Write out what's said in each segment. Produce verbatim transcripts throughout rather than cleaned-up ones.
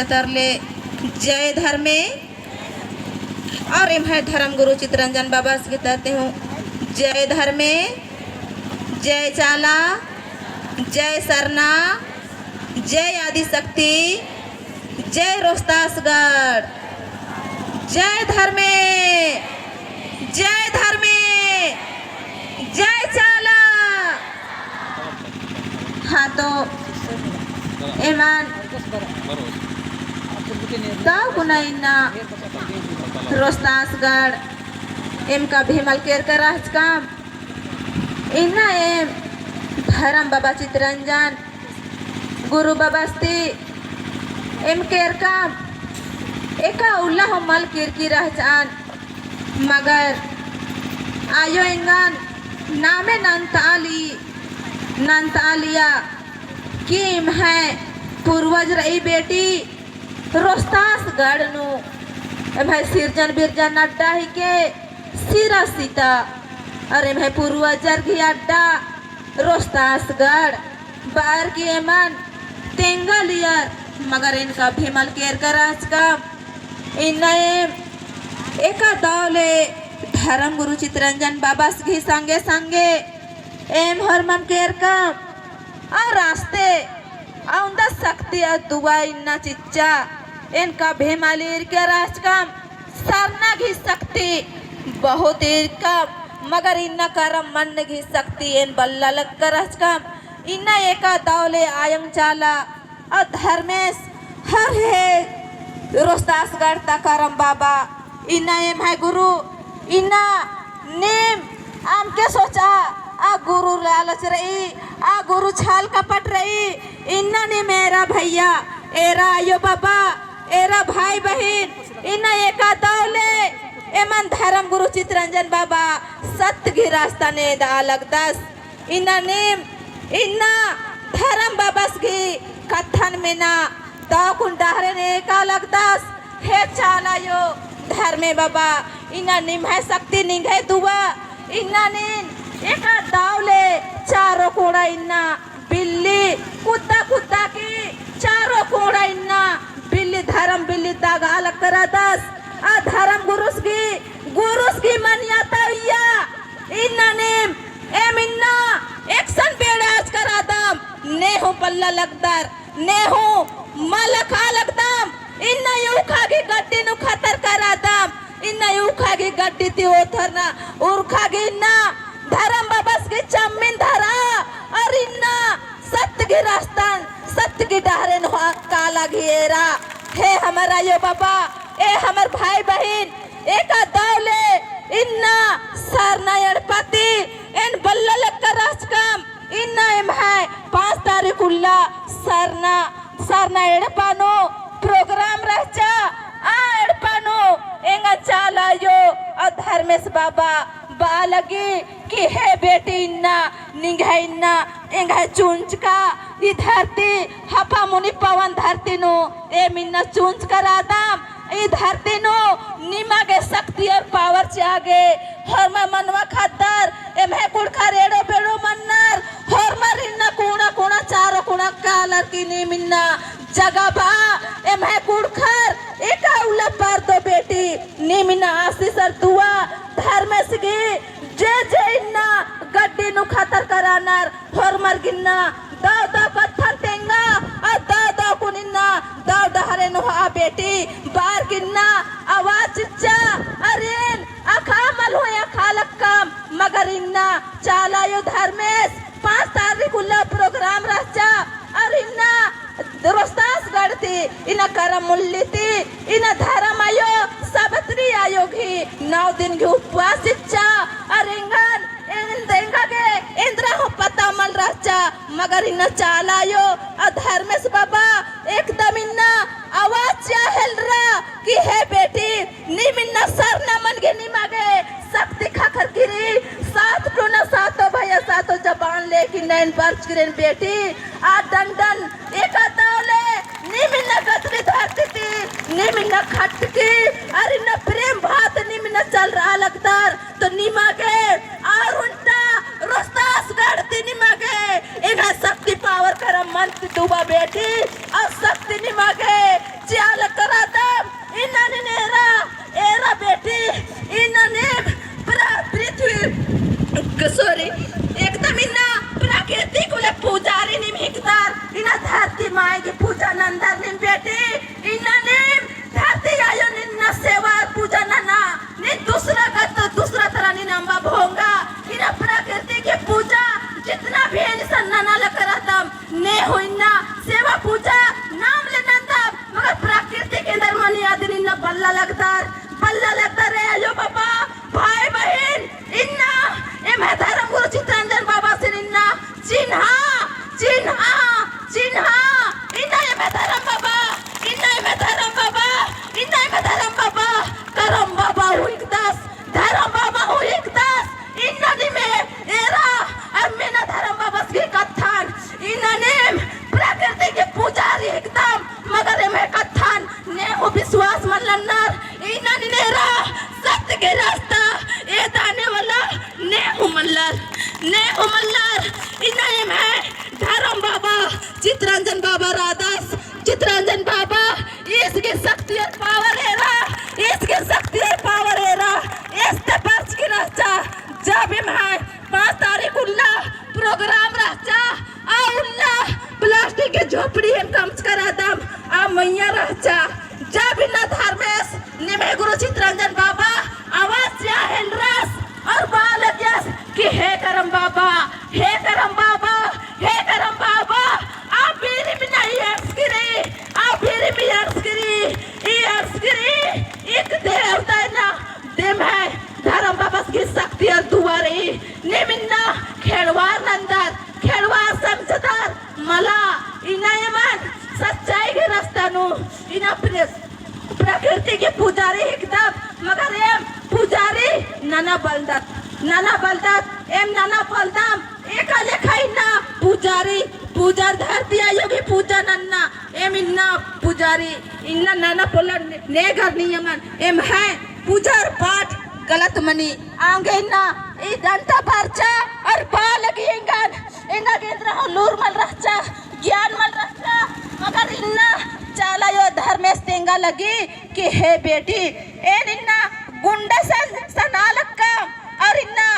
तरले जय धर्मे। और एम्है धर्म गुरु चितरंजन बाबस गे तरती हूँ जय धर्मे, जय चाला, जय सरना, जय आदिशक्ति, जय रोहतासगढ़, जय धर्मे, जय धर्मे, जय चाला। हाँ, तो एमन दव कुना इन्ना रोहतासगढ़ एम कभी मल केरका रहचकम। इन्ना एम धरम बाबा चितरंजन गुरु बाबस ती एम केरकम, एका उल्ला हूँ मल केरकी रहचन, मगर आयो एंगन नामे नन्तआली, नन्तआलिया कि एम्है पूर्वज रई बेटी रोहतासगढ़ नू एम्है सिरजन बिरजन अड्डा हिके सिरा सीता, और एम्है पूर्वजर गही अड्डा रोहतासगढ़ बअर की एमन तेंगालियर, मगर एन कभी मल केरका रहचकम। इन्ना एम एका दव ले धरम गुरु चितरंजन बाबस गही संगे संगे एम होरमम केरकम। और रास्ते अवंदा शक्ति अउर दुआ इन्ना चिच्चा, एन कभी मल ईरका रहचकम। सरना गही शक्ति बहुत ईरकम, मगर इन्ना करम मन गही शक्ति एन बल्ला लक्का रहचकम। इन्ना एका दव ले आयंग चाला और धर्मेस हर हे रोहतासगढ़ ता करम बाबा, इन्ना एम्है गुरु, इन्ना नीम अमके सोचा, आ गुरु लालच रई, आ गुरु छल कपट रई, इन्ना नीम एरा भैया, एरा आयो बाबा, एरा भाई बहिन, इन्ना एका दव ले एमन धरम गुरु चितरंजन बाबा सत्य गही रास्ता ने दा लगदस। इन्ना नीम, इन्ना धरम बाबस गही कत्थन मेना, दव कुन डहरे ने एका लगदस, हे चाला आयो धर्मे बाबा, इन्ना निम्है शक्ति निंग्है दुआ, इन्ना नीन एका दव ले चारो कोड़ा इन्ना बिल्ली कुद्दा कुद्दा की चारो कोड़ा इन्ना बिल्ली धरम बिल्ली दगा लक्का रअदस, आ धरम गुरुस गही, गुरुस गही मनिया तइया, इन्ना नीम एम इन्ना एकसन बेड़ा आचका रअदम, ने हूँ पल्ला लगदर, ने हूँ मल अख़ा लगदम, इन्ना ऊख़ा गही गड्डी नू खतर का रअदम, इन्ना ऊख़ा गही गड्डी ती ओथरना, उरखा गही इन्ना धरम बाबस गही चम्मिन धरा, और इन्ना सत्य गही रास्तन, सत्य गही डहरेन होआ काला गही एरा। हे हमर आयो बाबा, ए हमर भाई बहिन, एका दव ले इन्ना सरना एड़पा ती एन बल्ला लक्का रहचकम, इन्ना एम्है पाँच तारीख उल्ला सरना, सरना एड़पा नू program रहचा, आ एड़पा नू एंगा चाला आयो और धर्मेस बाबा बआ लगी कि हे बेटी इन्ना निंग्है इन्ना एंग्है चुंचका ई धरती हपा मुनि पवन धरती नू एम इन्ना चुंचका रअदम। ई धरती नू निमा गे शक्ति और power चिआ गे। होरमर मनवा खद्दर एम्है कुँड़ुख़र एड़ो बेड़ो मन्नर। होरमर इन्ना कुँड़ा कुँड़ा चारो कुँड़ा कालर की नीम इन्ना जगाबआ। एम्है कुँड़ुख़र एका उल्ला परदो बेटी, नीम इन्ना आशीष और दुआ धर्मेस गही जे जे इन्ना गड्डी नू खतर का रअनर होरमर गे इन्ना दव दव कत्थन तेंगा, आ दव दव कुन इन्ना दव डहरे नू होआ बेटी, बअर की इन्ना आवाज चिच्चा, अरे एन अख़ा मल हूँ अख़ा लक्कम, मगर इन्ना चाला आयो धर्मेस पाँच तारीख उल्ला program रहचा, और इन्ना रोहतासगढ़ ती, इन्ना करम मुल्ली ती, इन्ना धरम आयो, सावित्री आयो गही नौ दिन गही उपवास चिच्चा, और एंगन एन-, एंगा गे एन्दरा हूँ पता मल रहचा, मगर इन्ना चाला आयो, आ धर्मेस बाबा एकदम इन्ना आवाज चिआ हेलरा कि हे बेटी, नीम इन्ना सरना मन गे निमा गे शक्ति ख़क्खरकी रई, सात टोना सातो भैया सातो जबान लेके नैन बरचकी रई बेटी, आ डंडन एका दव ले नीम इन्ना गदरी धरती ती, नीम इन्ना खटकी, अर इन्ना प्रेम भात नीम इन्ना चलरआ लगदर, तो निमा गे आर उन्टा रोहतासगढ़ ती निमा गे एंग्है शक्ति power करम मन ती दुआ बेटी, और शक्ति निमा गे चे बल्ला लगदर, बल्ला लगदर रे अयो बाबा, भाई बहिन, इन्ना एम्है धर्म गुरु चितरंजन बाबासिन इन्ना चिन्हा, चिन्हा, चिन्हा, इन्ना एम्है धर्म बाबा, इन्ना एम्है धर्म बाबा, इन्ना एम्है धर्म बाबा, करम बाबा हूँ हिकदस, धर्म बाबा हूँ हिकदस, इन्ना नीम एरा, अर मेना धर्म बाबस गही कत्थन, इन्ना नीम प्रकृति गही पुजारी हिकदम, मगर एम्है कत्थन ने हूँ विश्वास मल नन्नर, इन्ना नीन एरा सत्य गही रास्ता एदाने वाला ने हूँ मल्लर, ने हूँ मल्लर, इन्ना एम्है धर्म बाबा चितरंजन बाबा रअदस, चितरंजन बाबा, ईस गही शक्ति और power एरा, ईस गही शक्ति और power एरा, एस ते बरचकी रहचा, जब एम्है पाँच तारीख उल्ला program रहचा, आ उल्ला plastic गही झोपड़ी एम कमचका रअदम, आ मइय्याँ रहचा, जब इन्ना धर्मेस निम्है गुरु चितरंजन बाबा आवाज चिआ हेलरस, और बआ लगियस कि हे करम बाबा, हे करम बाबा, हे करम बाबा, आ बीरिम इन्ना ई एड़सकी रई, आ बीरिम ई एड़सकी रई, ई एड़सकी रई, इक देवता इन्ना, एम्है धर्म बाबस गही शक्ति और दुआ रई, नीम इन्ना खेड़वार नन्दर, खेड़वार समझदर, मला, इन्ना एमन सच्चाई गही रास्ता नू, इन्ना प्रेस प्रकृति गही पुजारी हिकदम, मगर एम पुजारी नना बलदत, नना बलदत, एम नना बलदम, एका लेखा इन्ना पुजारी, पुजार धरती आयो गही पूजा नन्ना, एम इन्ना पुजारी, इन्ना नना पोल्लर ने, ने घर नियमन, एम्है पुजार पाठ गलत मनी, आंगे इन्ना, ई डंटा बरचा, और बआ लगी एंगन, एंगा गे एन्दरा हूँ लूर मल रहचा, ज्ञान मल रहचा, मगर इन्ना चाला आयो धर्मेस तेंगा लगी कि हे बेटी, एन इन्ना गुंडा सन सना लक्कम, और इन्ना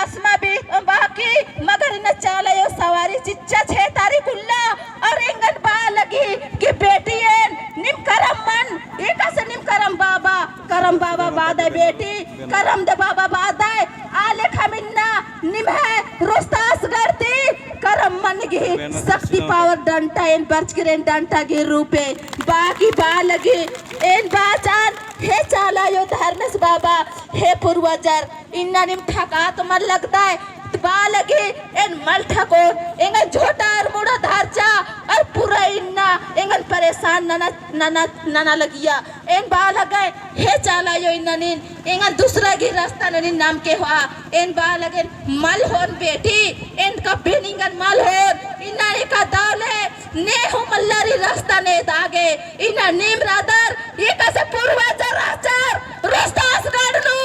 असमा भी बाकी, मगर इन्ना चाला आयो सवारी चिच्चा छे तारीख उल्ला, और एंगन बआ लगी कि बेटी एन, नीम करम मन, एकासे नीम करम बाबा, करम बाबा बादय बेटी, करम दे बाबा बादय, आ लेखा इन्ना निम्है रोहतासगढ़ ती करम मन गही शक्ति power डंटा एन बरचकी रई, एन डंटा गही रूपे बाकी बआ लगी एन बाचन, हे चाला आयो धर्मेस बाबा, हे पूर्वजर, इन्ना नीम ठकात मल लगदय, बआ लगी एन मल ठकोन, एंगन झोटा अर मुड़ा धरचा, और पूरा इन्ना एंगन परेशान नना, नना, नना लगिया। एन बआ लगय, हे चाला आयो इन्ना नीन, एंगन दूसरा गही रास्ता नू नीन नमके होआ। एन बआ लगेन मल होन बेटी, एन कभी निंगन मल होन। इन्ना एका दव ले ने हूँ मल्लर ई रास्ता ने दागे। इन्ना नीम रअदर, एकासे पूर्वजर रहचर, रोहतासगढ़ नू,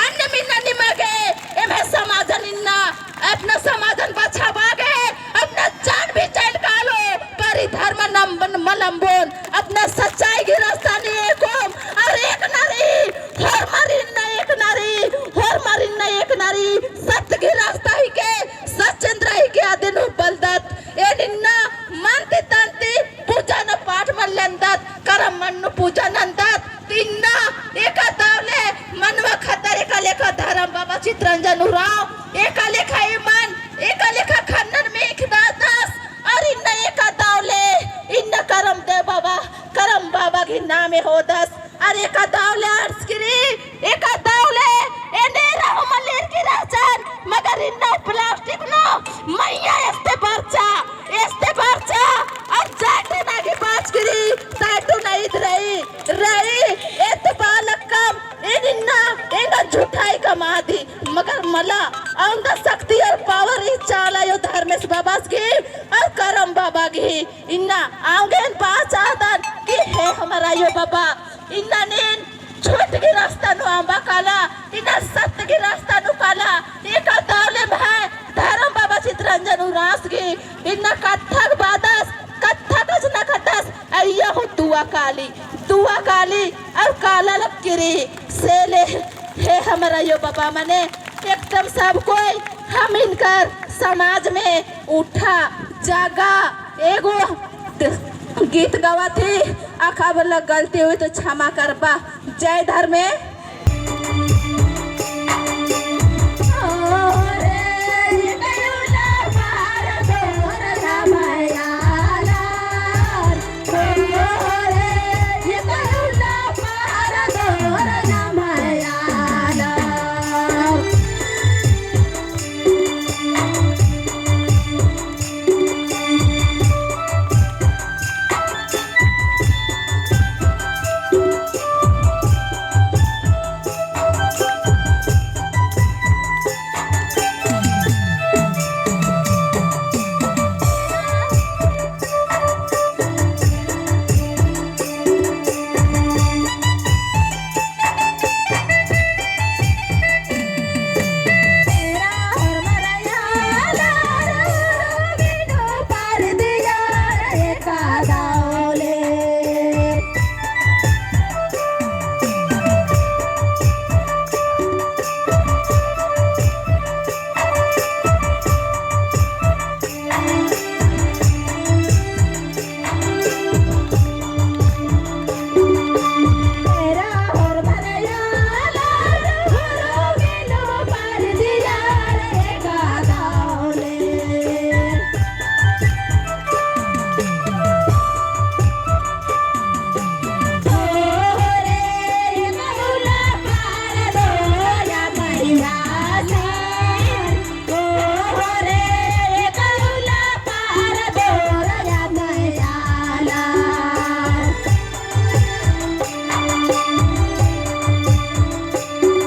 अन्नेम इन्ना निमा गे, एम्है समाजन इन्ना अपना समाजन बछाबआ गे, अपना जान भी चइल कालो, पर ई धर्म नम-, मल अम्बोन, अपना सच्चाई गही रास्ता नू एकोम, और एकना रई, होरमर इन्ना एकना रई, होरमर इन्ना एकना रई, सत्य गही रास्ता हिके, सच्चेंद्रा हिके अदिन हूँ बलदत, एन इन्ना मन ती तन ती पूजा नू पाठ मल नन्दत, करम मन नू पूजा नन्दत, इन्ना एका दव ले मनवा खद्दर एका लेखा धरम बाबा चितरंजन उराँव, एका लेखा ई मन, एका लेखा खन्नन मेख दादस, और इन्ना एका दव ले, इन्ना करम देव बाबा, करम बाबा गही नामे होदस, और एका दव ले अर्स किरी, एका दव ले, एन्ने रहू मल्लेर की रहचन, मगर इन्ना plastic नू मइय्याँ एस्ते बरचा, एस्ते बरचा, और जाटू ना की बाच किरी, जाटू ना ईद रई, रई, एत बालकम, एन इन्ना, एंगा झुठाई कमादी, मगर मला, औंदा शक्ति और power ई चाला आयो धर्मेस बाबास गही, और करम बाबा गही, इन्ना, औंगे एन बाचादन, कि हे हमर आयो बाबा, इन्ना नीन, झूठ गही रास्ता नू अम्बा काला, इन्ना सत्य गही रास्ता नू काला, एका दव ले भाई, धरम बाबा चितरंजन उराँवस गही, इन्ना कत्था बादस, कत्था कछनखरदस, अइय्या हूँ दुआ काली, दुआ काली, और काला लक्की रई, से ले, हे हमर आयो बाबा मने, एकदम सब कोई, हम इनकर समाज में उठा, जागा, एगो गीत गवाथी, अखा बल्ला गलती हुई तो क्षमा करबा। जय धर्मे।